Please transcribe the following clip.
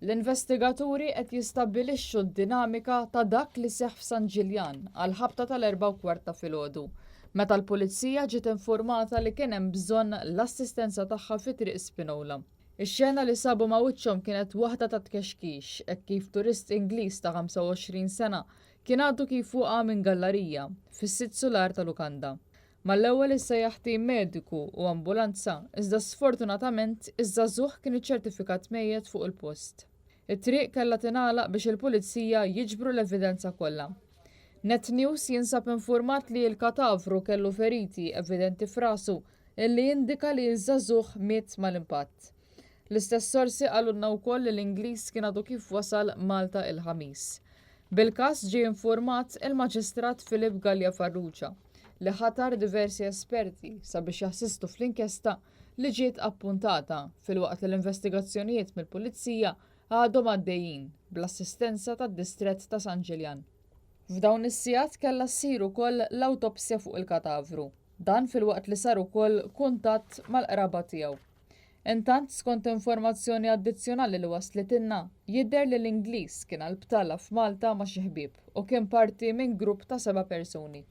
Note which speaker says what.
Speaker 1: L-investigaturi qed jistabbilixxu d-dinamika ta' dak li seħħ f'San Ġiljan għall-ħabta tal-4:15 ta' filgħodu, meta l-Pulizija ġiet infurmata li kien hemm bżonn l-assistenza tagħha fi Triq Spinola. Ix-xena li sabu ma' wiċċhom kienet waħda ta' tkexkix hekk kif turist Ingliż ta' 25 sena kien għadu kif waqa' minn gallarija fis-sitt sular ta' lukanda. Mal-ewwel issejjaħ tim mediku u ambulanza iżda sfortunatament iż-żagħżugħ kien iċċertifikat mejjet fuq il-post. It-triq kellha tingħalaq biex il-Pulizija jiġbru l-evidenza kollha. Net News jinsab infurmat li l-katavru kellu feriti evidenti f'rasu illi jindika li ż-żagħżugħ miet mal-impatt. L-istess sorsi qalulna wkoll li l-Ingliż kien għadu kif wasal Malta il-Ħamis. Bil-każ ġie infurmat il-Maġistrat Philip Galea Farrugia li ħatar diversi esperti sabiex jassistu fl-inkjesta li ġiet appuntata filwaqt li l-investigazzjonijiet mill-Pulizija għadhom għaddejjin bl-assistenza tad-Distrett ta' San Ġiljan. F'dawn is-sigħat kellha ssir ukoll l-awtopsja fuq il-katavru. Dan filwaqt li sar ukoll kuntatt mal-qraba tiegħu. Intant, skont informazzjoni addizzjonali li waslitilna, jidher li l-Ingliż kien għal btala f'Malta ma' xi ħbieb u kien parti minn grupp ta' seba' persuni.